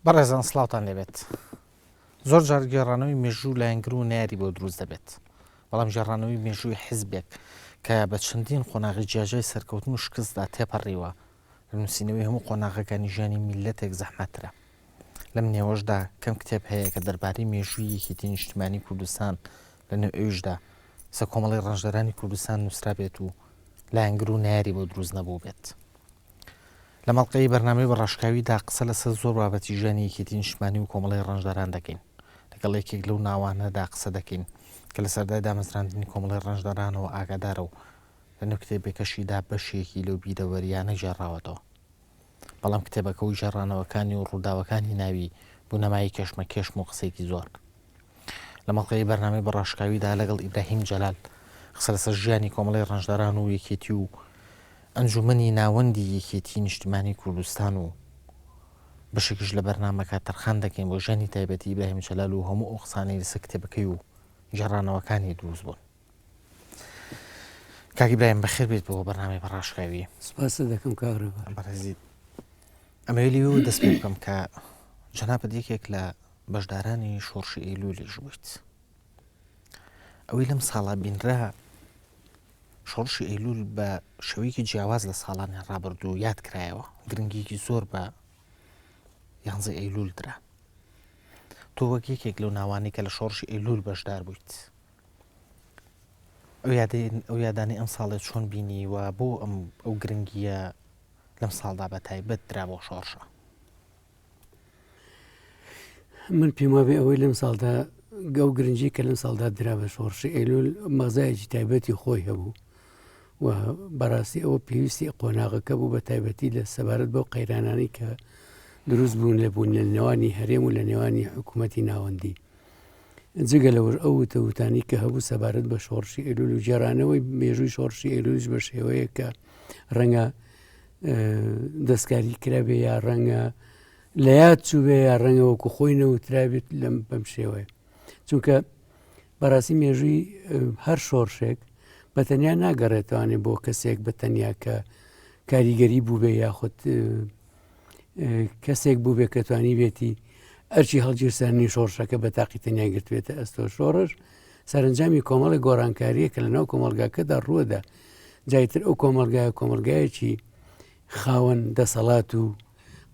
بەڕێزان سڵاوتان لێبێت. زۆر جار گێڕانەوەی مێژوو لایەنگر و نەیاری بۆ دروست دەبێت. بەڵام گێڕانەوەی مێژووی حیزبێک کە بە چەندین قۆناغی جیاجیای سەرکەوتن و شکستدا تێپەڕیوە، لە نووسینەوەی هەموو قۆناغەکانی ژیانی میللەتێک زەحمەتترە. لەم نێوەشدا کەم کتێب هەیە کە دەربارەی مێژووی یەکێتی نیشتیمانی کوردستان لە نێو ئەویشدا سە کۆمەڵەی ڕەنجدەرانی کوردستان نووسرابێت و لایەنگر و نەیاری بۆ دروست نەبووبێت. لەم ئەڵقەی بەرنامەی بە ڕاشکاویدا قسە لەسەر زۆر بابەتی ژیانی یەکێتی نیشتمانی و کۆمەڵەی ڕەنجدەران دەکەین. لەگەڵ یەکێک لەو ناوانەدا قسە دەکەین کە لە سەردای دامەزراندنی کۆمەڵەی ڕەنجدەرانەوە ئاگادارە و لە نێو کتێبەکەشیدا بەشێکی لەو بیرەوەرییانە گێڕاوەتەوە. بەڵام کتێبەکە و گێڕانەوەکانی و ڕووداوەکانی ناوی بوونە مایەی کێشمەکێشم و قسەیەکی زۆر. لە مەڵقەی بەرنامەی بە ڕاشکاویدا لەگەڵ ئیبراهیم جەلال قسە لەسەر ژیانی کۆمەڵەی ڕەنجدەران و یەکێتی و ئەنجومەنی ناوەندی یەکێتی نیشتمانی کوردستان و بەشێکیش لە بەرنامەکە تەرخان دەکەین بۆ ژیانی تایبەتی ئیبراهیم جەلال و هەموو ئەو قسانەی لەسەر کتێبەکەی و گێڕانەوەکانی دروست بوون. کاک ئیبراهیم بەخێر بێیت بۆ بەرنامەی بە ڕاشکاوی. سپاست دەکەم کاک ڕێبوار. بەڕێزیت ئەمەوێ لێوە دەست پێ بکەم کە جەنابت یەکێک لە بەشدارانی شۆڕشی ئەیلولیش بوویت. ئەوەی لەم ساڵە بینرا شۆڕشی ئەیلول بە شێوەیەکی جیاواز لە ساڵانی ڕابردوو یاد کرایەوە، گرنگیەکی زۆر بە یانزەی ئەیلول درا. تۆ وەک یەکێک لەو ناوانەی کە لە شۆڕشی ئەیلول بەشدار بوویت، ئەو یادەی ئەو یادانەی ئەم ساڵێ چۆن بینی و بۆ ئەم ئەو گرنگیە لەم ساڵدا بە تایبەت درا بۆ شۆڕشە؟ من پێم وابێ ئەوەی لەم ساڵدا گەو گرنگی کە لەم ساڵدا درا بە شۆڕشی ئەیلول مەغزایەکی تایبەتی خۆی هەبوو و بەڕاستی ئەوە پێویستی قۆناغەکە بوو بە تایبەتی لە سەبارەت بەو قەیرانانی کە دروست بوون لە بوون لە نێوانی هەرێم و لە نێوانی حکوومەتی ناوەندی جگە لەوەش ئەو وتە وتانی کە هەبوو سەبارەت بە شۆڕشی ئەیلول و گێڕانەوەی مێژووی شۆڕشی ئەیلولیش بە شێوەیەک کە ڕەنگە دەستکاری کرابێ یا ڕەنگە لە یاد چووبێ یا ڕەنگە وەکو خۆی نەوترابێت لەم بەم شێوەیە چونکە بەڕاستی مێژووی هەر شۆڕشێک بە تەنیا ناگەڕێتوانێ بۆ کەسێک بە تەنیا کە کاریگەری بووبێ یاخود کەسێک بووبێ کە توانیبێتی ئەرکی هەڵگیرسانی شۆڕشەکە بە تاقی تەنیا گرتبێتە ئەستۆ شۆڕش سەرنجامی کۆمەڵی گۆڕانکاریە کە لەناو کۆمەڵگاکەدا ڕووەدا جایتر ئەو کۆمەڵگایە کۆمەڵگایەکی خاوەن دەسەڵات و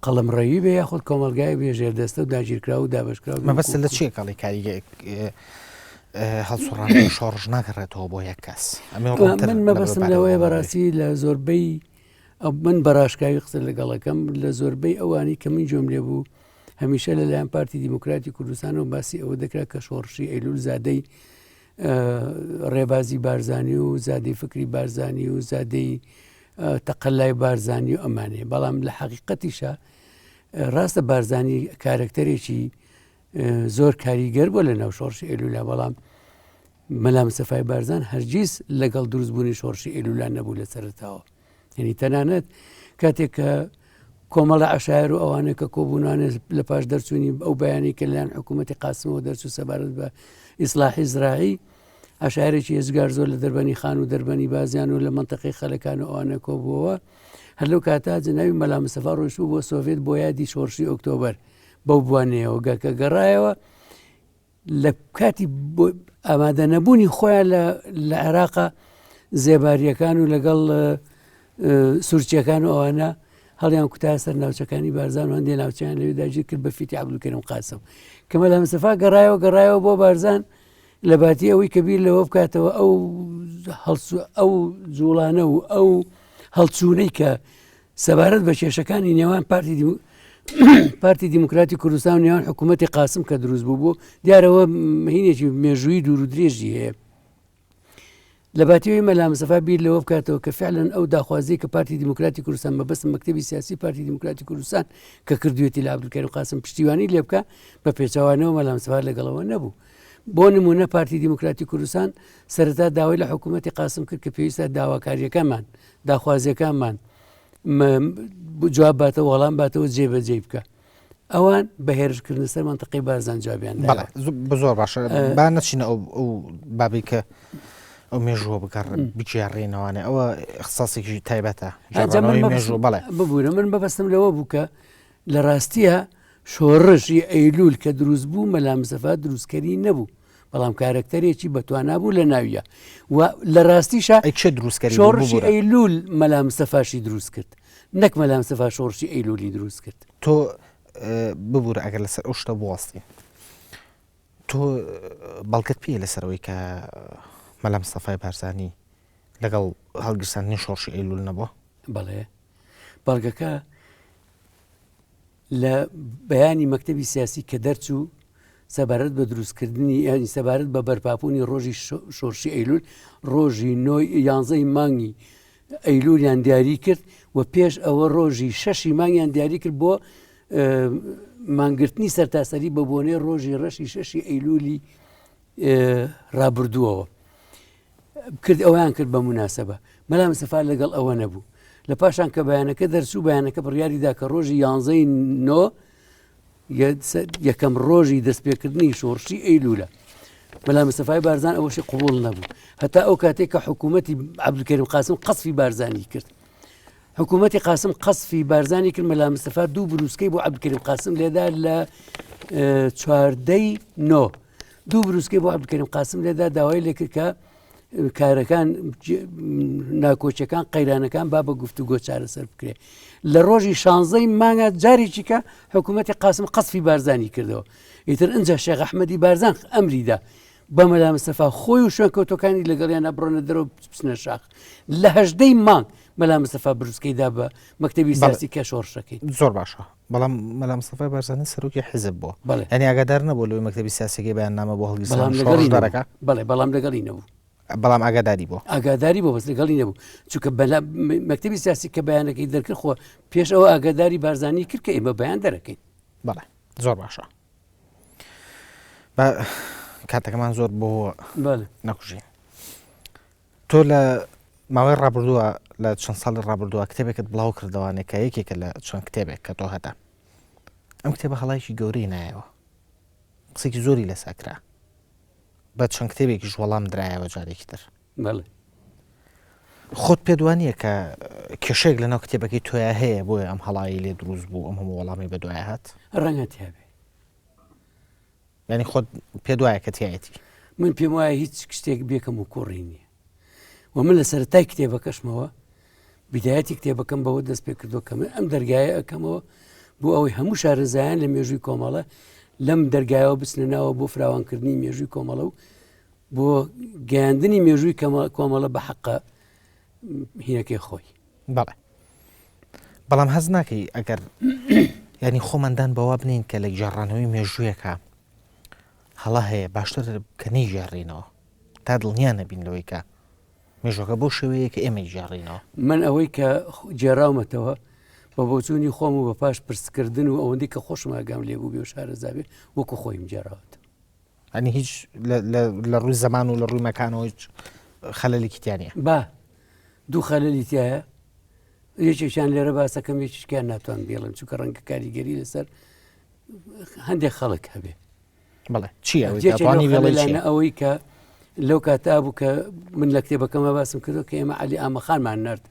قەڵم ڕەوی بێ یاخود کۆمەلگای بێ ژێردەستە و داگیرکراو و دابشکراو مەبەست لە چیە کاڵی کاریگە هەڵسوڕانی شۆڕش ناگەڕێتەوە بۆ یەک کەس من مەبەستم لەوەیە بەڕاستی لە زۆربەی ئەو من بە ڕاشکاوی قسە لەگەڵەکەم لە زۆربەی ئەوانی کە من گوێم لێ بوو هەمیشە لەلایەن پارتی دیموکراتی کوردستانەوە باسی ئەوە دەکرا کە شۆڕشی ئەیلول زادەی ڕێبازی بارزانی و زادەی فکری بارزانی و زادەی تەقەلای بارزانی و ئەمانەیە بەڵام لە حەقیقەتیشە ڕاستە بارزانی کارەکتەرێکی زۆر کاریگەر بووە لە ناو شۆڕشی ئەیلولا بەڵام مەلا مستەفای بارزان هەرگیز لەگەڵ دروستبوونی شۆڕشی ئەیلولا نەبوو لە سەرەتاوە یعنی تەنانەت کاتێک کە کۆمەڵە عشایر و ئەوانە کە کۆبوونانە لە پاش دەرچوونی ئەو بەیانی کە لەلایەن حکوومەتی قاسمەوە دەرچوو سەبارەت بە ئیسلاحی زراعی عشایرێکی ئێجگار زۆر لە دەربەنی خان و دەربەنی بازیان و لە منطقی خەلەکان و ئەوانە کۆبووەوە هەر لەو کاتە جەنابی مەلا مستەفا ڕۆیشتبوو بۆ سۆڤێت بۆ یادی شۆڕشی ئۆکتۆبەر بەو بوانەیەوە گەکە گەڕایەوە لە کاتی ئامادە نەبوونی خۆیان لە عێراقا زێباریەکان و لەگەڵ سوورچیەکان و ئەوانە هەڵیان کوتا سەر ناوچەکانی بارزان و هەندێ ناوچیان لەوێ داگیر کرد بە فیتی عەبدولکەریم قاسم کە مەلا مستەفا گەڕایەوە گەڕایەوە بۆ بارزان لە باتی ئەوەی کە بیر لەوە بکاتەوە ئەو هەڵسو ئەو جوڵانە و ئەو هەڵچوونەی کە سەبارەت بە کێشەکانی نێوان پارتی پارتی دیموکراتی کوردستان و نێوان حکوومەتی قاسم کە دروست بوو بوو دیارەوە مهینێکی مێژووی دوور و درێژی هەیە لە باتیەوەی مەلا مستەفا بیر لەوە بکاتەوە کە فعلەن ئەو داخوازی کە پارتی دیموکراتی کوردستان مەبەستم مەکتەبی سیاسی پارتی دیموکراتی کوردستان کە کردوێتی لە عەبدولکەریم قاسم پشتیوانی لێ بکە بە پێچەوانەوە مەلا مستەفا لەگەڵەوە نەبوو بۆ نمونە پارتی دیموکراتی کوردستان سەرەتا داوای لە حکوومەتی قاسم کرد کە پێویستە داواکاریەکەمان داخوازیەکانمان جواب باتەوە وەڵام باتەوە جێبەجێی بکە ئەوان بە هێرشکردن سەر منطقی بارزان جوابیان زۆر باشە با نەچینە ئەو ئەو بابی کە ئەو مێژووە بگەڕ بگێڕینەوانێ ئەوە اختصاصێکی تایبەتە مێژوو بەڵێ ببوورە من بەبەستم لەوە بوو کە لە ڕاستیە. شۆڕشی ئەیلول کە دروست بوو مەلا مستەفا دروستکەری نەبوو بەڵام کارەکتەرێکی بەتوانا بوو لە ناویە و لە ڕاستیشە ئەی کێ دروستکەری بوو شۆڕشی ببورە؟ ئەیلول مەلا مستەفاشی دروست کرد نەک مەلا مستەفا شۆڕشی ئەیلولی دروست کرد. تۆ ببورە ئەگەر لەسەر ئەو شتە بوەستین تۆ بەڵگەت پێیە لەسەر ئەوەی کە مەلا مستەفای بارزانی لەگەڵ هەڵگیرساندنی شۆڕشی ئەیلول نەبووە؟ بەڵێ بەڵگەکە لە بەیانی مەکتەبی سیاسی کە دەرچوو سەبارەت بە دروستکردنی یانی سەبارەت بە بەرپابوونی ڕۆژی شۆرشی ئەیلول ڕۆژی نۆی یانزەی مانگی ئەیلولیان دیاری کرد و پێش ئەوە ڕۆژی شەشی مانگیان دیاری کرد بۆ مانگرتنی سەرتاسەری بە بۆنەی ڕۆژی ڕەشی شەشی ئەیلولی ڕابردووەوە کرد ئەویان کرد بە مناسبە مەلا مستەفا لەگەڵ ئەوە نەبوو لە پاشان کە بەیانەکە دەرچوو بەیانەکە بڕیاریدا کە ڕۆژی یانزەی نۆ یەکەم ڕۆژی دەستپێکردنی شۆڕشی ئەیلولە مەلا مستەفای بارزان ئەوەشی قوبول نەبوو هەتا ئەو کاتێک کە حکوومەتی عەبدولکەریم قاسم قەسفی بارزانی کرد حکوومەتی قاسم قەسفی بارزانی کرد مەلا مستەفا دوو بروسکەی بۆ عەبدولکەریم قاسم لێدا لە چواردەی نۆ دوو بروسکەی بۆ عەبدولکەریم قاسم لێدا داوای لێکرد کە کارەکان ناکۆچەکان قەیرانەکان با بە گفتوگۆ چارەسەر بکرێت لە ڕۆژی شانزەی مانگا جارێکی کە حکوومەتی قاسم قەسفی بارزانی کردەوە ئیتر ئەجا شێخ ئەحمەدی بارزان ئەمریدا بە مەلا مستەفا خۆی و شوێنکەوتەکانی لەگەڵیانە بڕۆنە دەرەوە بچنە شاخ لە هەژدەی مانگ مەلا مستەفا بروسکەی دا بە مەکتەبی سیاسی کە شۆڕشەکەی. زۆر باشە بەڵام مەلا مستەفای بارزانی سەرۆکی حیزب بووە یانی ئاگادار نەبووە لەوەی مەکتەبی سیاسیەکەی بەیاننامە بۆ هەڵگیرسانی شۆڕش دەرەکا؟ بەڵێ بەڵام لەگەڵی نەبوو. بەڵام ئاگاداری بووە. ئاگاداری بووە بەس لەگەڵی نەبوو چونکە بەلا مەکتەبی سیاسی کە بەیانەکەی دەرکرد خۆ پێش ئەوە ئاگاداری بارزانی کرد کە ئێمە بەیان دەرەکەین. بەڵێ زۆر باشە. با کاتەکەمان زۆر بۆ نەکوژین. تۆ لە ماوەی ڕابردووە لە چەند ساڵی ڕابردووە کتێبێکت بڵاو کردەوانێ کە یەکێکە لە چەند کتێبێک کە تۆ هەتە ئەم کتێبە هەڵایکی گەورەی نایەوە قسێکی زۆری لەسەر کرا بە چەند کتێبێکیش وەڵام درایەوە جارێکی تر بەڵێ خۆت پێت وانییە کە کێشەیەک لەناو کتێبەکەی تۆیا هەیە بۆیە ئەم هەڵایی لێ دروست بوو ئەم هەموو وەڵامی بەدوایە هات؟ ڕەنگە تیابێ. یانی خۆت پێت وایە کە تیایەتی؟ من پێم وایە هیچ شتێک بێ کەموکوڕی نییە و من لە سەرەتای کتێبەکەشمەوە بیدایەتی کتێبەکەم بەوە دەست پێ کردووە کە من ئەم دەرگایە ئەکەمەوە بۆ ئەوەی هەموو شارەزایان لە مێژووی کۆمەڵە لەم دەرگایەوە بچنە ناوە بۆ فراوانکردنی مێژووی کۆمەڵە و بۆ گەیاندنی مێژووی کۆمەڵە بە حەقە هینەکەی خۆی. بەڵێ بەڵام هەست ناکەی ئەگەر ینی خۆماندان بەوە بنین کە لە گێڕانەوەی مێژوویەکە هەڵە هەیە باشتر کە نەیگێڕینەوە تا دڵنیا نەبین لەوەی کە مێژوەکە بەو شێوەیە کە ئێمە گێڕینەوە. من ئەوەی کە گێڕاومەتەوە بە بۆچوونی خۆم و بە پاش پرسکردن و ئەوەندەی کە خۆشم ئاگام لێ بوو بێ و شارەزا بێ وەکو خۆیم گێڕاوەتەوە. یانی هیچ لە ڕووی زەمان و لە ڕووی مەکانەوە هیچ خەلەلێکی تیا نییە. با دوو خەلەلی تایە یەکێکیان لێرە باسەکەم یەکێکیان ناتوان بێڵم چونکە ڕەنگە کاریگەری لەسەر هەندێک خەڵک هەبێ. بەڵێ چی ئەوەی ئەوەی کە لەو کاتا بوو کە من لە کتێبەکەمە باسم کردو کە ئێمە علی ئامەخانمان نرد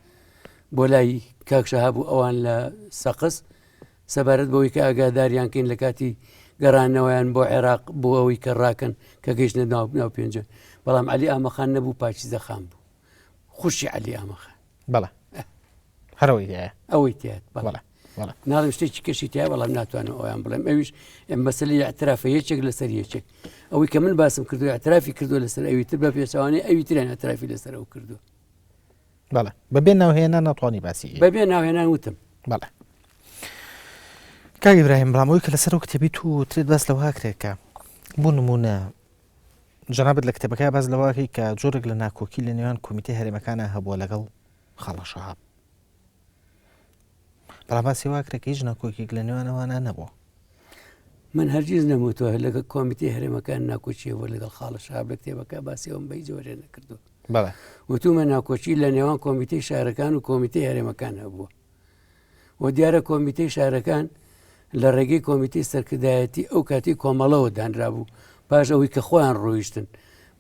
بۆ لای کاک شەهاب و ئەوان لە سەقز سەبارەت بەوەی کە ئاگاداریان کەین لە کاتی گەڕانەوەیان بۆ عێراق بۆ ئەوەی کە ڕاکەن کە گەیشتنە ناو ناو پێنجە بەڵام علی ئامەخان نەبوو پاکیزە خان بوو خوشی علی ئامەخان بەڵێ هەرەوەی تایە ئەوەی تایە بەڵێ ناڵم شتێکی کەشی تیا بەڵام ناتوانم ئەویان بڵێم ئەویش ئەم مەسلی اعترافە یەکێک لەسەر یەکێک ئەوەی کە من باسم کردو اعترافی کردو لەسەر ئەوی تر بە پێچوانەی ئەوی تریان اعترافی لەسەر ئەو کردو بەڵێ بەبێ ناوهێنان ناتوانانی باسی بەبێ ناوهێنان وتم بەڵێ کاک ئیبراهیم بەڵام ئەوەی کە لەسەر ئەو کتێبی تو ترێت باس لەوە کرێت کە بۆ نمونە جەنابت لە کتێبەکە باس لەوەکەی کە جۆرێک لە ناکۆکی لە نێوان کۆمیتەی هەرێمەکانە هەبووە لەگەڵ خاڵە شەهاب بەڵام باسی وا کرێت کە هیچ ناکۆکیک لە نێوان ئەوانە نەبووە. من هەرگیز نەموتووە لەگەڵ کۆمیتەی هەرێمەکان ناکۆکی هەبووە لەگەڵ خاڵە شەهاب لە کتێبەکە باسی ئەوم بە هیچ جۆرێ نەکردووە. بەڵێ. وتومە ناکۆکی لە نێوان کۆمیتەی شارەکان و کۆمیتەی هەرێمەکان هەبووە. و دیارە کۆمیتەی شارەکان لە ڕێگەی کۆمیتەی سەرکردایەتی ئەو کاتی کۆمەڵەوە دانرابوو پاش ئەوەی کە خۆیان ڕۆیشتن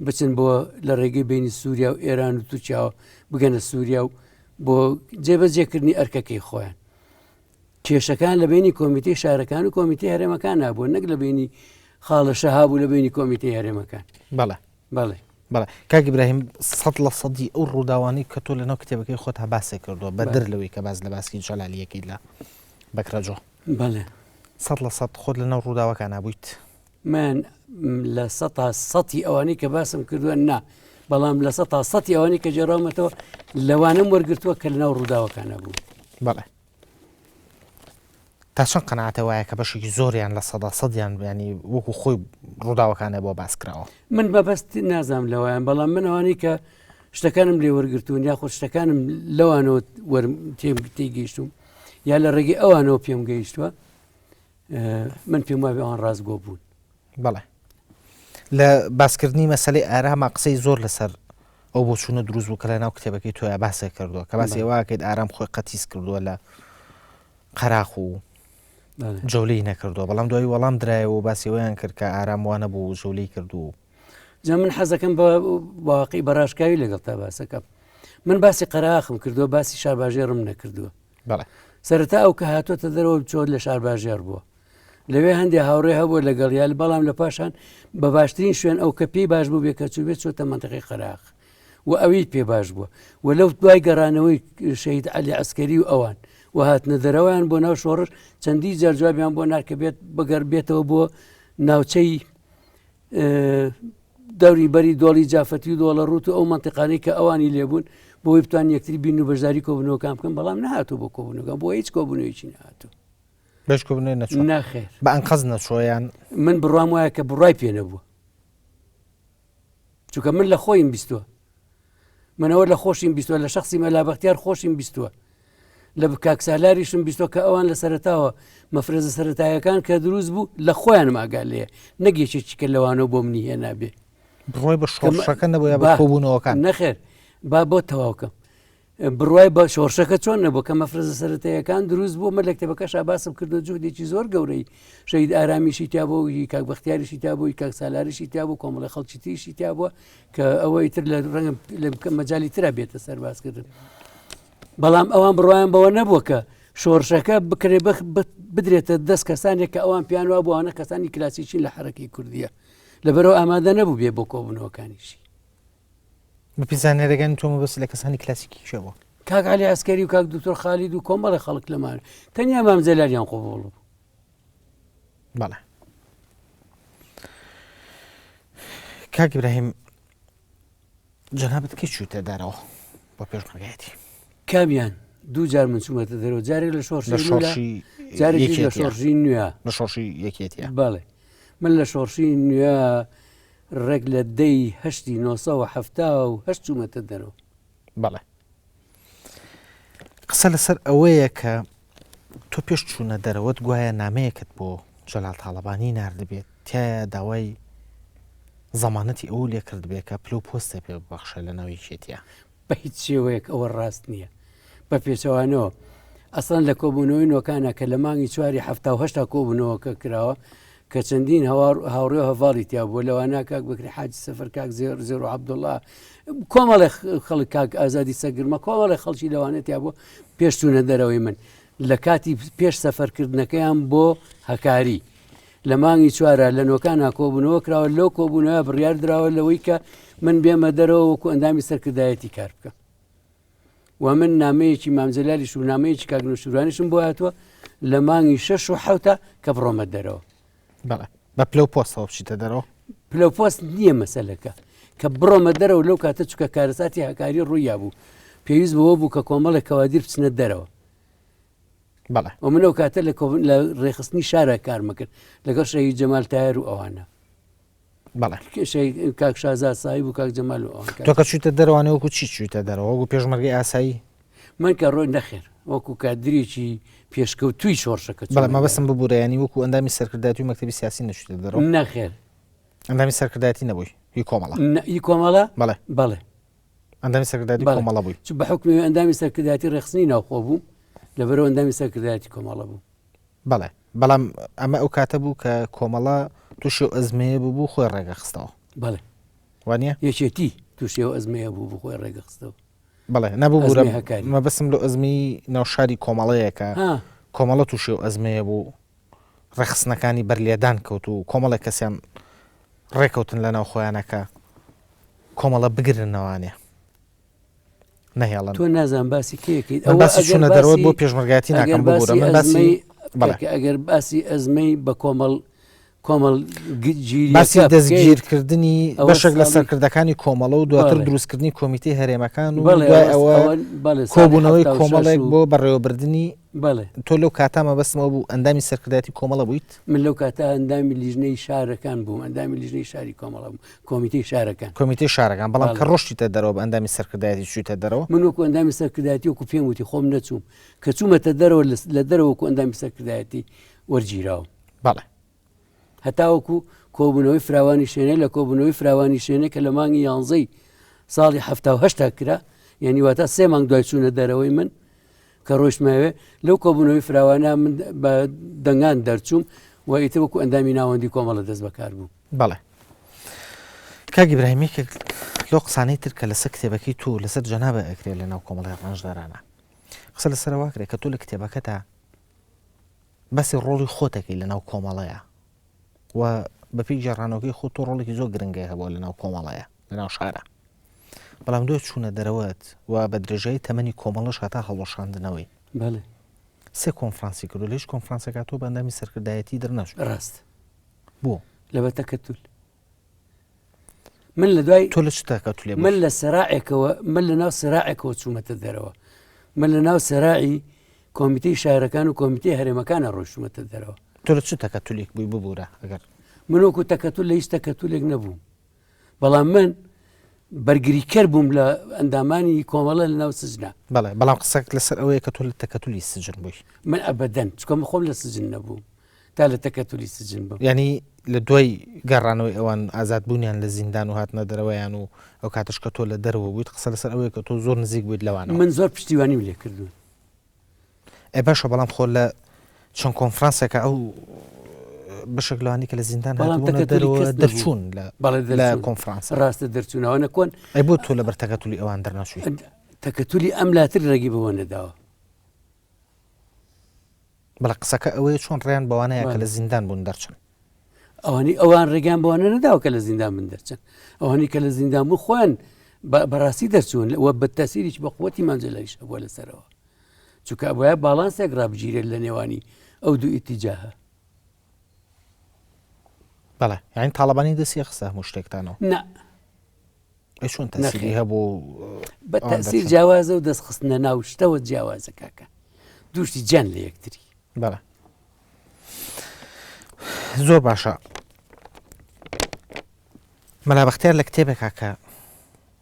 بچن بۆ لە ڕێگەی بینی سووریا و ئێران و تورکیاوە بگەنە سووریا و بۆ جێبەجێکردنی ئەرکەکەی خۆیان. کێشەکان لە بینی کۆمیتەی شارەکان و کۆمیتەی هەرێمەکان نابووە نەک لە بینی خاڵە شەهاب و لە بینی کۆمیتەی هەرێمەکان. بەڵێ. بەڵێ. بەڵێ کاک ئیبراهیم سەد لە سەدی ئەو ڕووداوانەی کە تۆ لەناو کتێبەکەی خۆتا باسێ کردووە بەدەر لەوەی کە باس لە باسی جەلالیەکەی لە بەکرەجۆ. بەڵێ. 100% خۆت لەناو ڕووداوەکانا بوویت؟ من لە سەتا سەتی ئەوانەی کە باسم کردووە نا، بەڵام لە سەتا سەتی ئەوانەی کە گێڕاومەتەوە لەوانەم وەرگرتووە کە لەناو ڕووداوەکانا بوون. بەڵێ. تا چەند قەناعەتە وایە کە بەشێکی زۆریان لە سەدا سەدیان ینی وەکو خۆی ڕووداوەکانە بۆ باس کراوە؟ من مەبەست نازانم لەوەیان بەڵام من ئەوانەی کە شتەکانم لێ وەرگرتوون یاخود شتەکانم لەوانەوە وەرم تێم تێگەیشتوم یا لە ڕێگەی ئەوانەوە پێم گەیشتووە من پێم وابێ ئەوان ڕاستگۆ بوون. بەڵێ لە باسکردنی مەسلەی ئاراما قسەی زۆر لەسەر ئەو بۆچوونە دروست بوو کە لە ناو کتێبەکەی تۆیا باسێک کردووە کە باسی ئەوە کرد ئارام خۆی قەتیس کردووە لە قەراخ و جەولەی نەکردووە بەڵام دوای وەڵام درایەوە و باسی ئەویان کرد کە ئارام وانە بوو جەولەی کردو جا من حەزەکەم بە واقعی بەڕاشکاوی لەگەڵ تا باسەکەم من باسی قەراخم کردووە باسی شارباژێڕم نەکردووە سەرەتا ئەو کە هاتۆتە دەرەوە چۆت لە شارباژێڕ بووە لەوێ هەندێ هاوڕێ هەبووە لەگەڵیا بەڵام لە پاشان بە باشترین شوێن ئەو کە پێی باش بوو بێ کە چوو بێت چۆتە مەنتیقەی قەراخ و ئەوی پێ باش بووە و لەو دوای گەڕانەوەی شەهید عەلی عەسکەری و ئەوان و هاتنە دەرەوەیان بۆ ناو شۆڕش چەندی جار جوابیان بۆ نار کە بێت بگەر بێتەوە بۆ ناوچەی دەوری بەری دۆڵی جافەتی و دۆڵە ڕوت و ئەو منتیقانەی کە ئەوانی لێبوون بۆی بتوان یەکتری بین و بەشداری کۆبوونەوەکان بکەن بەڵام نهاتوو بۆ کۆبوونەکان بۆ هیچ کۆبوونەوەیکی نهاتوو بەش کۆبوونەوەی نەچووە؟ نەخێر. بە ئەنقەست نەچووە یان؟ من بڕوام وایە کە بڕوای پێ نەبووە. چونکە من لە خۆیم بیستووە. من ئەوە لە خۆشیم بیستووە لە شەخسی مەلا بەختیار خۆشیم بیستووە. لە کاک سالاریشم بیستووە کە ئەوان لە سەرەتاوە مەفرەزە سەرەتایەکان کە دروست بوو لە خۆیانم ئاگا لێیە نەک یەکێکی کە لەوانەوە بۆ منی هێنابێ. بڕوای بە شۆڕشەکە نەبوو یا بە کۆبوونەوەکان؟ نەخێر با بۆ تەواوکەم. بڕوای بە شۆڕشەکە چۆن نەبوو کە مەفرەزە سەرەتاییەکان دروست بوو من لە کتێبەکەشا باسم کردو جوهدێکی زۆر گەورەی شەهید ئارامیشی تیا بوو هی کاک بەختیاریشی تیا بوو کاک سالاریشی تیا بوو کۆمەڵی خەڵکی تریشی تیا بووە کە ئەوەی تر لە ڕەنگە لە مەجالی ترا بێتە سەربازکردن بەڵام ئەوان بڕوایان بەوە نەبووە کە شۆڕشەکە بکرێ بدرێتە دەست کەسانێک کە ئەوان پیان وا بووانە کەسانی کلاسیکین لە حەرەکەی کوردیە لەبەرەوە ئامادە نەبوو بێ بۆ کۆبوونەوەکانیشی بەپێی زانیاریەکانی تۆ مەبەست لە کەسانی کلاسیکی کێ بووە؟ کاک عەلی عەسکەری و کاک دکتۆر خالید و کۆمەڵی خەڵک لەمان تەنیا مام جەلالیان قبوڵ بوو. بەڵێ کاک ئیبراهیم جەنابت کەی چوویتە دەرەوە بۆ پێشمەرگایەتی؟ کامیان دوو جار من چوومەتە دەرەوە جارێک لە شۆڕشی شۆڕشی جارێکی لە شۆڕشی نوێ لە شۆڕشی یەکێتیە بەڵێ من لە شۆڕشی نوێ ڕێک لە دەی هەشتی 970 چوومەتە دەرەوە. بەڵێ قسە لەسەر ئەوەیە کە تۆ پێش چوونە دەرەوەت گوایە نامەیەکت بۆ جەلال تاڵەبانی ناردبێت تایە داوای زەمانەتی ئەو لێ کردبێ کە پلە و پۆستێ پێ ببەخشێ لە ناو یەکێتیە. بە هیچ شێوەیەک ئەوە ڕاست نییە. بە پێچەوانەوە ئەسڵەن لە کۆبوونەوەی نۆکانە کە لە مانگی چواری 78 کۆبوونەوەکە کراوە کە چەندین هاوڕێ و هەڤاڵی تیا بووە لەوانە کاک بەکری حاجی سەفەر کاک زێر زێر و عەبدوڵڵا کۆمەڵێ خەڵک کاک ئازادی سەگرمە کۆمەڵێ خەڵکی لەوانە تیا بووە پێش چوونە دەرەوەی من لە کاتی پێش سەفەرکردنەکەیان بۆ هەکاری لە مانگی چوارە لە نۆکانا کۆبوونەوە کراوە لەو کۆبوونەوە بڕیار دراوە لەوەی کە من بێمە دەرەوە وەکو ئەندامی سەرکردایەتی کار بکەم و من نامەیەکی مام جەلالیش و نامەیەکی کاک نەوشیروانیشم بۆ هاتووە لە مانگی شەش و حەوتا کە بڕۆمە دەرەوە. بەڵێ بە پلە و پۆستەوە بچیتە دەرەوە؟ پلە و پۆست نییە مەسەلەکە کە بڕۆمە دەرەوە لەو کاتە چونکە کارەساتی هەکاری ڕوویا بوو پێویست بەوە بوو کە کۆمەڵێک کەوادیر بچنە دەرەوە. بەڵێ. و من ئەو کاتە لە لە ڕێکخستنی شارە کارمە کرد لەگەڵ شەهید جەمال تایەر و ئەوانە. بەڵێ. کاک شازاد ساهیب و کاک جەمال و ئەوان. تۆ کە چوویتە دەرەوانێ وەکو چی چوویتە دەرەوە؟ وەکو پێشمەرگەی ئاسایی؟ من کە ڕۆی نەخێر وەکو کادرێکی پێشکەوتووی شۆڕشەکە چوومە بەڵێ مەبەستم ببوورە یانی وەکو ئەندامی سەرکردایەتی و مەکتەبی سیاسی نەچوویتە دەرەوە؟ نەخێر. ئەندامی سەرکردایەتی نەبووی هی کۆمەڵە؟ ئی کۆمەڵە؟ بەڵێ. بەڵێ. ئەندامی سەرکردایەتی کۆمەڵە بووی؟ چ بە حوکمی ئەندامی سەرکردایەتی ڕێکخستنی ناوخۆ بووم لەبەرئەوە ئەندامی سەرکردایەتی کۆمەڵە بووم. بەڵێ بەڵام ئەمە ئەو کاتە بوو کە کۆمەڵە تووشی ئەو ئەزمەیە بوو بوو خۆی ڕێگە خستەوە. بەڵێ. وانە؟ یەکێتی تووشی ئەو ئەزمەیە بوو بوو خۆی ڕێگە خستەوە. بەڵێ نەبوو بوورە مەبەسم لە ئەزمی ناو شاری کۆمەڵەیە کە ها. کۆمەڵە تووشی ئەو ئەزمەیە بوو ڕێکخستنەکانی بەر لێدان کەوت و کۆمەڵێک کەسیان ڕێکەوتن لە ناو خۆیانە کە کۆمەڵە بگرنەوانێ نەهێڵن. تۆ نازان باسی کێ ئەو باسی چوونە دەرەوە بۆ پێشمەرگایەتی ناکەم ببورە من باسی ئەگەر باسی ئەزمەی بە کۆمەڵ کۆمەڵ باسی دەستگیرکردنی بەشێک لە سەرکردەکانی کۆمەڵە و دواتر دروستکردنی کۆمیتەی هەرێمەکان و دوای ئەوە کۆبوونەوەی کۆمەڵێک بۆ بەڕێوەبردنی تۆ لەو کاتە مەبەستمەوە بوو ئەندامی سەرکردایەتی کۆمەڵە بوویت؟ من لەو کاتە ئەندامی لیژنەی شارەکان بووم ئەندامی لیژنەی شاری کۆمەڵە بووم کۆمیتەی شارەکان کۆمیتەی شارەکان بەڵام کە ڕۆشتیتە دەرەوە بە ئەندامی سەرکردایەتی چوویتە دەرەوە؟ من وەکو ئەندامی سەرکردایەتی وەکو پێم وتی خۆم نەچووم کە چوومەتە دەرەوە لە دەرەوە وەکو ئەندامی سەرکردایەتی وەرگیراوم. بەڵێ. هەتاوەکو کۆبوونەوەی فراوانی شێنێ لە کۆبوونەوەی فراوانی شێنێ کە لە مانگی یانزەی ساڵی هەشتا کرا یعنی واتە سێ مانگ دوای چوونە دەرەوەی من کە ڕۆشتمەوێ لەو کۆبوونەوەی فراوانە من بە دەنگان دەرچووم و ئیتر وەکو ئەندامی ناوەندی کۆمەڵە دەست بەکار بوو. بەڵێ کاک ئیبراهیم یەکێک لەو قسانەی تر کە لەسەر کتێبەکەی تۆ لەسەر جەنابە ئەکرێ لە ناو کۆمەڵی ڕەنجدەرانە قسە لەسەر واکرێ کە تۆ لە کتێبەکەتا باسی ڕۆڵی خۆت ئەکەی لەناو کۆمەڵەیا و بەپێی گێڕانەوەکەی خۆت تۆ ڕۆڵێکی زۆر گرنگی هەبووە لەناو کۆمەڵەیە لەناو شارە بەڵام دوای چوونە دەرەوەت و بە درێژایی تەمەنی کۆمەڵەش هەتا هەڵوەشاندنەوەی بەڵێ سێ کۆنفرانسی کردو لە هیچ کۆنفرانسێکا تۆ بە ئەندامی سەرکردایەتی دەرنەچوو ڕاست بۆ لەبەر تەکەتول من لە دوای تۆ لە چ تەکەتولێ من لە سەراعێکەوە من لە ناو سەراعێکەوە چوومەتە دەرەوە من لە ناو سەراعی کۆمیتەی شارەکان و کۆمیتەی هەرێمەکانە ڕۆشتومەتە دەرەوە تۆ لە چ تەکەتولێک بووی ببوورە ئەگەر من وەکو تەکەتول لە هیچ تەکەتولێک نەبووم بەڵام من بەرگریکەر بووم لە ئەندامانی کۆمەڵە لە ناو سجنا بەڵێ بەڵام قسەک لەسەر ئەوەیە کە تۆ لە تەکەتولی سجن بووی من ئەبەدەن چکە من خۆم لە سجن نەبووم تا لە تەکەتولی سجن بم. یانی لە دوای گەڕانەوەی ئەوان ئازادبوونیان لە زیندان و هاتنە دەرەوەیان و ئەو کاتەش کە تۆ لە دەرەوە بوویت قسە لەسەر ئەوەیە کە تۆ زۆر نزیک بوویت لەوانەوە. من زۆر پشتیوانیم لێ کردوون. ئێ باشە بەڵام خۆ لە چەند کۆنفرانسێکا ئەو بەشێک لەوانەی کە لە زیندان بەڵام هاتبوونە تەکەتولی دەرەوە کەس نەبوو. دەرچوون لە بەڵێ لە دەرچوون. کۆنفرانسە. ڕاستە دەرچوون ئەوانە کۆن. ئەی بۆ تۆ لەبەر تەکەتولی ئەوان دەرنەچووی؟ تەکەتولی ئەم لاتر ڕێگەی بەوە نەداوە. بەڵێ قسەکە ئەوەیە چۆن ڕێیان بەوانەیە کە لە زیندان بوون دەرچن. ئەوانەی ئەوان ڕێگەیان بەوانە نەداوە کە لە زیندان بن دەرچن. ئەوانەی کە لە زیندان بوون خۆیان بەڕاستی دەرچوون و بە تەسیریش بە قوتی مام جەلالیش هەبووە لەسەرەوە. چونکە ئەبوایە باڵانسێک ڕابگیرێت لە نێوانی ئەو دوو ئیتیجاهە. بەڵێ یانی تاڵەبانی دەستی خستە هەموو شتێکتانەوە؟ نا. ئەی چۆن تەسیری هەبوو بە تەسیر جیاوازە و دەستخستنە ناو شتەوە جیاوازە کاکە دووشتی جیان لە یەکتری بەڵێ زۆر باشە مەلا بەختیار لە کتێبێکا کە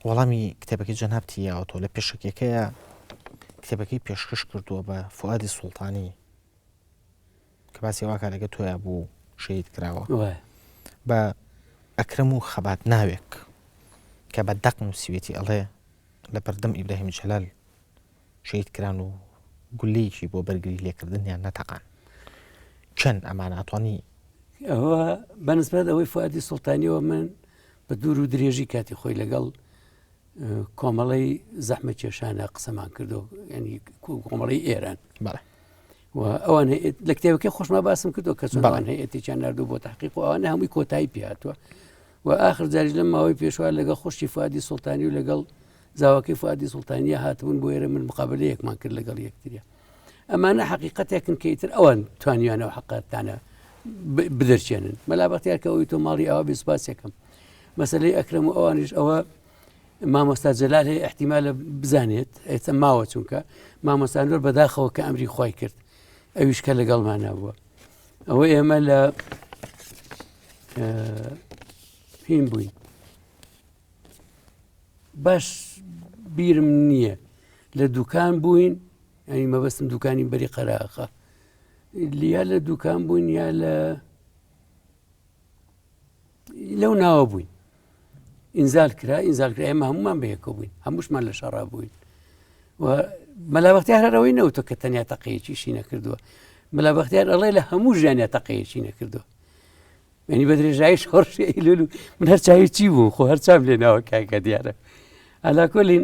وەڵامی کتێبەکەی جەنابتی یاوەتەوە لە پێشەکیەکەیە کتێبەکەی پێشکەش کردووە بە فوادی سوڵتانی کە باسی ئەوە کات لەگە تۆیا بوو شەهید کراوە بە ئەکرەم و خەبات ناوێک کە بە دەق نووسیوێتی ئەڵێ لە بەردەم ئیبراهیم جەلال شەهید کران و گولەیەکی بۆ بەرگری لێکردنیان نەتەقان چەند ئەمانە ئەتوانی ئەوە بەنسبەت ئەوەی فوادی سوڵتانیەوە من بە دوور و درێژی کاتی خۆی لەگەڵ کۆمەڵەی زەحمە کێشانە قسەمان کردو ینی کۆمەڵی ئێران بەڵێ و ئەوان لە کتێبەکەی خۆشما باسم کردو کە چۆن ئەوان هەیەتێکیان نردوو بۆ تحقیق و ئەوانە هەمووی کۆتایی پێهاتووە و ئاخر جاریش لەم ماوەی پێشوە لەگەڵ خوشکی فادی سوڵتانی و لەگەڵ زاواکەی فادی سوڵتانیە هاتبوون بۆ ئێرە من مقابلەیەکمان کرد لەگەڵ یەکتریە ئەمانە حقیقەتێکن کە ئیتر ئەوان توانیانە و حقاتانە بدەرچێنن مەلا بەختیار کە ئەوی تۆ ماڵی ئەوە بێ سوپاسێکم مەسلەی ئەکرم و ئەوانیش ئەوە مامۆستا جەلال هەیە احتیمالە بزانێت ئێستا ماوە چونکە مامۆستا نور بەداخەوە کە ئەمری خی کرد ئەویش کە لەگەڵمان نەبووە ئەوە ئێمە لە هین بووین باش بیرم نییە لە دوکان بووین ئەنی مەبەستم دوکانی بەری قەراخە لیا لە دوکان بووین یا لە لەو ناوە بووین ئینزال کرا ئینزال کرا ئێمە هەمومان بەیەکە بووین هەمووشمان لە شەڕا بووین و مەلا بەختیار هەرەوەی نەوتە کە تەنیا تەقەیەکیشی نەکردووە مەلا بەختیار ئەڵێ لە هەموو ژیانیا تەقەیەکی نەکردووە ینی بە درێژایی شۆڕشی ئەیلول و من هەر چاوی چی بوو خۆ هەر چاوم لێ ناوە کاکە دیارە ئەلاکۆلین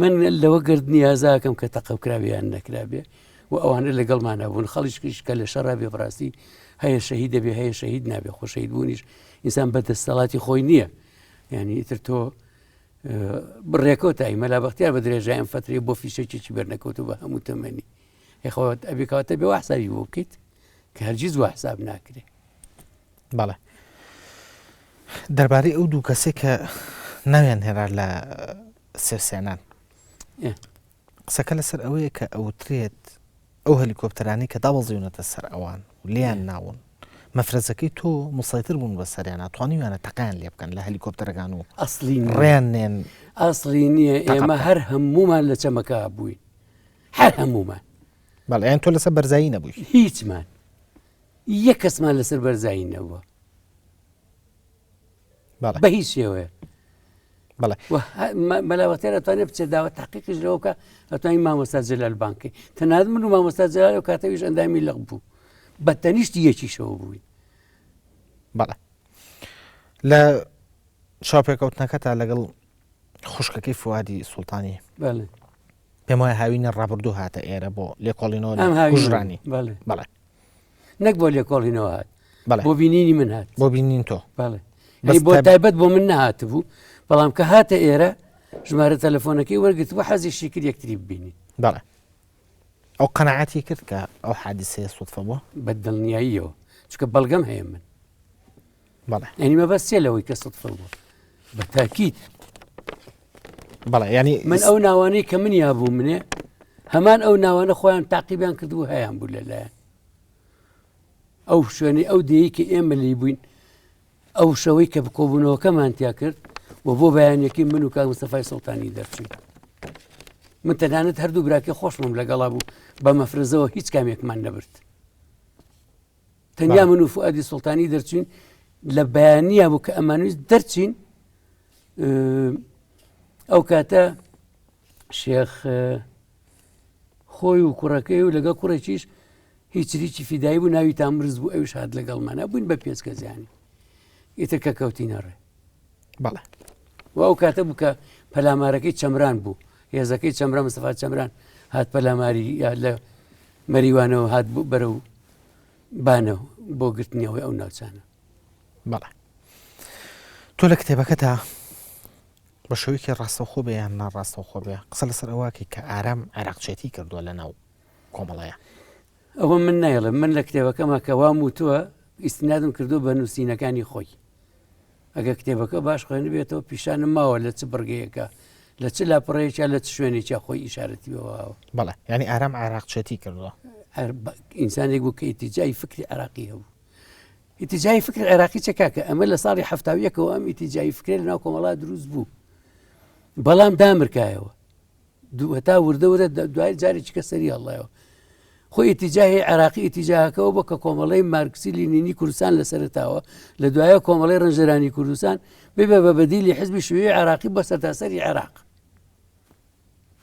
من لەوە گرد نیازاکەم کە تەقە کرابێ یان نەکرابێ و ئەوانە لەگەڵمانە بوون خەڵیشکیش کە لە شەڕا بێ بڕاستی هەیە شەهید دەبێ هەیە شەهید نابێ خۆ شەهید بوونیش ئینسان بە دەستەڵاتی خۆی نییە یعنی ئیتر تۆ بڕێکەوتایی مەلا بەختیار بە درێژای ئەم فترەی بۆ فیشەکێکی بەرنەکەوتو بە هەموو تەمەنی هێخەوە ئەبێ کەواتە بێ وا حسابی بۆ بکەیت کە هەرگیز وا حساب ناکرێ. بەڵێ دەربارەی ئەو دوو کەسێک کە ناویان هێرا لە سێرسێنان قسەکە لەسەر ئەوەیە کە ئەوترێت ئەو هەلیکۆپتەرانەی کە دابەزیونەتە سەر ئەوان و لێیان ناون مەفرەزەکەی تۆ مسەیتر بوون بە سەریانە توانیویانە تەقیان لێ بکەن لە هەلیکۆپتەرەکان و ئەسلی ڕێیان نێن ئەسلی نییە ئێمە هەر هەمومان لە چەمەکە بووین هەر هەمومان بەڵێ یان تۆ لەسەر بەرزایی نەبووی هیچمان یەک کەسمان لەسەر بەرزایی نەبووە بە هیچ شێوەیە بەڵێ مەلا بەختیار ئەتوانێت بچێت داوە تحقیقیش لەوە بکە ئەتوانی مامۆستا جەلال بانکی تەنانەت من و مامۆستا جەلال و کاتەویش ئەندامی لق بوو بە تەنیشتی یەکیشەوە بووین بەڵێ لە چاوپێکەوتنەکەتا لەگەڵ خوشکەکەی فوادی سوڵتانی بەڵێ پێم وایە هاوینە ڕابردوو هاتە ئێرە بۆ لێکۆڵینەوە لە کوژرانی بەڵێ نەک بۆ لێکۆڵینەوە هات بۆ بینینی من هات بۆ بینین تۆ بەڵێ بۆ تایبەت بۆ من نهاتبوو بەڵام کە هاتە ئێرە ژمارە تەلەفۆنەکەی وەرگرت بۆ حەزیشی کرد یەکتری ببینی بەڵێ ئەو قەنەعەتی کرد کە ئەو حادیسەیە سوودفە بووە بە دڵنیاییەوە چونکە بەڵگەم هەیە من بەڵێ یعنی مەبەست چیە لەوەی کە سوودفە بووە بە تاکید بەڵێ ینی من ئەو ناوانەی کە من یابوو منێ هەمان ئەو ناوانە خۆیان تاقیبیان کردبوو هەیان بوو لەلایەن ئەو شوێنی ئەو دێی کە ئێمە لی بووین ئەو شەوەی کە کۆبوونەوەکەمان تیا کرد و بۆ بەیانەکەی من و کاک مستەفای سوڵتانی دەرچوین من تەنانەت هەردوو براکەی خۆشمم لەگەڵا بوو بە مەفرزەوە هیچ کامێکمان نەبرد تەنیا من و فوئادی سوڵتانی دەرچوین لە بەیانە بوو کە ئەمانویست دەرچین ئەو کاتە شێخ خۆی و کوڕەکەی و لەگەڵ کوڕێکیش هیچریکی فیدایی بوو ناوی تامرز بوو ئەوش هات لەگەڵمانە بووین بە پێنج کەسیانی ئیتر کە کەوتینە ڕێ بەڵێ و ئەو کاتە بوو کە پەلامارەکەی چەمران بوو هێزەکەی چەمرە مستەفا چەمران هات پەلاماری یا لە مەریوانەوە هات بوو بەرەو بانە بۆ گرتنیەوەی ئەو ناوچانە بەڵێ تۆ لە کتێبەکەتا بە شێوەیەکی ڕاستەوخۆ بێ یان ناڕاستەوخۆ بێ قسە لەسەر ئەوەکەی کە ئارام عێراقچێتی کردووە لە ناو کۆمەڵەیە. ئەوە من نایڵێم من لە کتێبەکەما کە وام وتووە ئیستنادم کردو بە نووسینەکانی خۆی ئەگە کتێبەکە باش خوێنبێتەوە پیشانم ماوە لە چ بڕگەیەکە لە چ لاپەڕەیەکە لە چ شوێنێکیا خۆی ئیشارەتی بەوەوە بەڵێ یعنی ئارام عێراقچێتی کردووە ئینسانێک بوو کە ئیتیجای فکری عێراقی هەبوو ئیتیجاهی فکری عێراقی چە کاکە ئەمە لە ساڵی حەفتاویەکەوە ئەم ئیتیجاهی فکرە لە ناو کۆمەڵا دروست بوو بەڵام دامرکایەوە هەتا وردە وردە دوای جارێکی کە سەری هەڵایەوە خۆ ئیتیجاهی عێراقی ئیتیجاهەکەەوە بۆ کە کۆمەڵی مارکسی لینینی کوردستان لە سەرتاوە لە دوایە کۆمەڵی ڕەنجەرانی کوردستان ببێ بە بەدیلی حزبی شووی عێراقی بۆ سەرتاسەری عێراق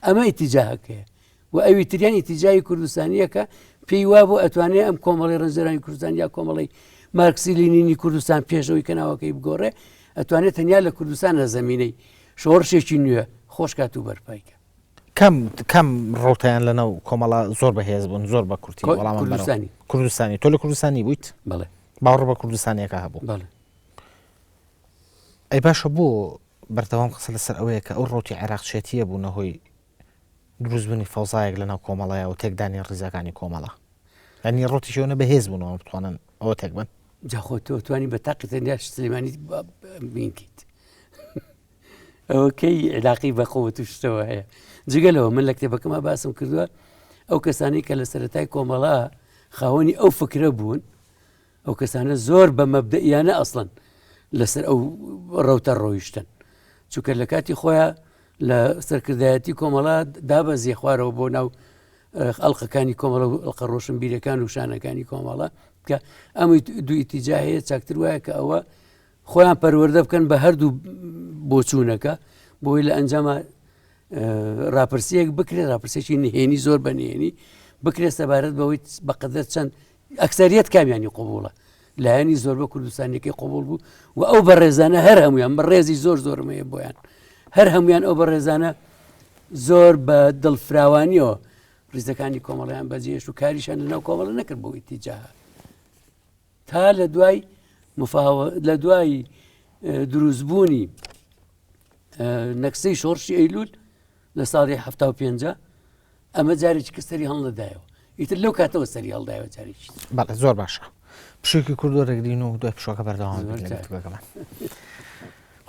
ئەمە ئیتیجاهەکەیە و ئەوی تریان ئیتیجاهی کوردستانیەکە پێی وابوو ئەتوانێ ئەم کۆمەڵی ڕەنجدەرانی کوردستان یا کۆمەڵی مارکسی لینینی کوردستان پێشەوەی کە ناوەکەی بگۆڕێ ئەتوانێت تەنیا لە کوردستان لە زمینەی شۆڕشێکی نوێ خۆشکات و بەرپایکە. کەم کەم ڕوتیان لەناو کۆمەڵە زۆر بەهێز بوون زۆر بە کورتی وەڵام کوردستانی کوردستانی تۆ لە کوردستانی بوویت بەڵێ باوەڕ بە کوردستانیەکە هەبوو بەڵێ ئەی باشە بۆ بەردەوام قسە لەسەر ئەوەیە کە ئەو ڕەوتی عێراقچێتییە بوونە هۆی دروستبوونی فەوزایەک لەناو کۆمەڵەیا و تێکدانی ڕیزەکانی کۆمەڵە. یانی ڕەوتێکی ئەوەنە بەهێز بوون ئەوان بتوانن ئەوە تێک بەن. جا خۆ تۆ توانی بە تاقی تەنیا سلێمانی بینکەیت. ئەوە کەی علاقی بە قوت و شتەوە هەیە. جگە لەوە من لە کتێبەکەما باسم کردووە ئەو کەسانی کە لە سەرەتای کۆمەڵا خاوەنی ئەو فکرە بوون ئەو کەسانە زۆر بە مەبدەئیانە ئەسڵەن لەسەر ئەو ڕەوتە ڕۆیشتن چونکە لە کاتی خۆیان لە سەرکردایەتی کۆمەڵا دابەزیە خوارەوە بۆ ناو ئەڵلقەکانی کۆمەڵە و ئەڵلقە ڕۆشنبیرەکان و شانەکانی کۆمەڵە کە ئەم دوو ئیتیجا هەیە چاکتر وایە کە ئەوە خۆیان پەروەردە بکەن بە هەردوو بۆچوونەکە بۆی لە ئەنجامە راپرسیەک بکرێت راپرسێکی نهێنی زۆر بە نهێنی بکرێت سەبارەت بەوەی بەقدر چەند ئەکسەریەت کامیانی قبوڵە لایەنی زۆربە کوردستانیەکەی قبول بوو و ئەو بەڕێزانە هەر هەمویان بە ڕێزی زۆر زۆرم هەیە بۆیان هەر هەمویان ئەو بەڕێزانە زۆر بە دڵفراوانیەوە ڕیزەکانی کۆمەڵیان بەجێهێشت و کاریشان لەناو کۆمەڵە نەکرد بۆ ئیتیجاهە تا لە دوای مفاوە لە دوای دروستبوونی نەکسەی شۆڕشی ئەیلول لە ساڵی ه پێنج ئەمە جارێکی کە سەری هەڵنەدایەوە ئیتر لەو کاتەوە سەری هەڵدایەوە جارێکی بەڵێ زۆر باشە پشوویەکی کورد وەرەگرین و دوای پشوەکە بەردەوام بین لە گفتوگۆکەمان.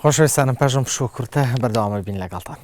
خۆشەویستانم پاش ئەم پشووە کورتە بەردەوامە بین لەگەڵتان.